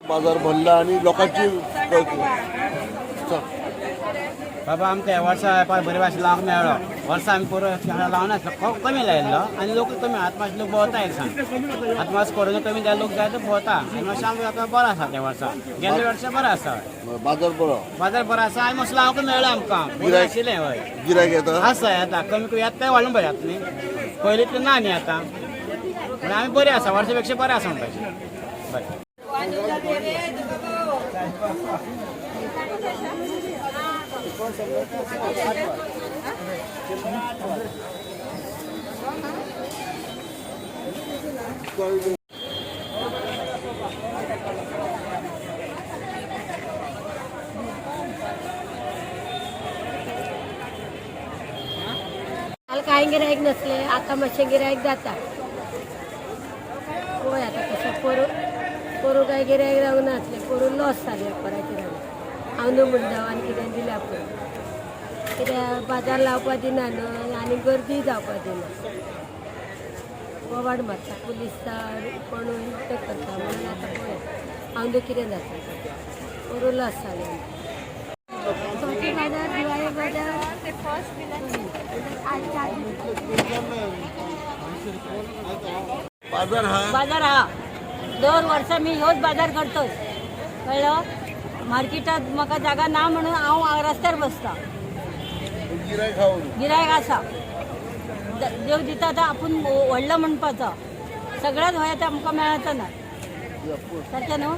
बाजार भरला आणि लोकांची बाबा आमकां ह्या वर्सा वेपार बरे भाशेन लावंक मेळ्ळो. वर्सा आमी पोरं हांगा लावनासलो, खूब कमी लायिल्लो आनी लोक कमी. आतां मातशे लोक भोंवता एक सांग, आतां मातसो कोरोना कमी जाल्यार लोक जायते भोंवता आनी मातशें आमकां आतां बरो आसा. त्या वर्सा गेल्ल्या वर्सा बरो आसा. बाजार बरो. बाजार बरो आसा आनी मातसो लावंक मेळ्ळो आमकां. बरें आशिल्लें हय. गिरायक येता. आसा, येता कमी कमी येता, वाडून पळय न्ही, पयलीं इतलें ना न्ही आतां. म्हणून आमी बरें आसा, वर्सा पेक्षा बरें आसा म्हणपाचें बरें. काल कांय गिरायक नसले, आतां मातशें गिरायक जाता. पळय आतां कशें. पोरूं पोरूं कांय गिरायक रावूंक नासलें. पोरूं लॉस जालें वेपाराचेर. हांव न्हू म्हण जावं आनी कितें दिल्या पळय, कित्याक बाजार लावपा दिना न्हय आनी गर्दी जावपा दिना. बोवाळ मारता पुलीस, कोणूय ते करता. म्हणून आतां पळय हांव न्हू कितें जाता. पोरूं लॉस जालें आमकां. चवथी बाजार, दिवाळी बाजार. बाजार हा बाजार हा दर वर्सा मी ह्योच बाजार करतोय, कळ्ळो? मार्केटात म्हाका जागा ना म्हणून हांव रस्त्यार बसता. गिरायक खाऊन गिरायक आसा. देव दिता तर आपूण व्हडलो म्हणपाचो. सगळ्याच व्हय ते आमकां मेळचो ना सारकें न्हू?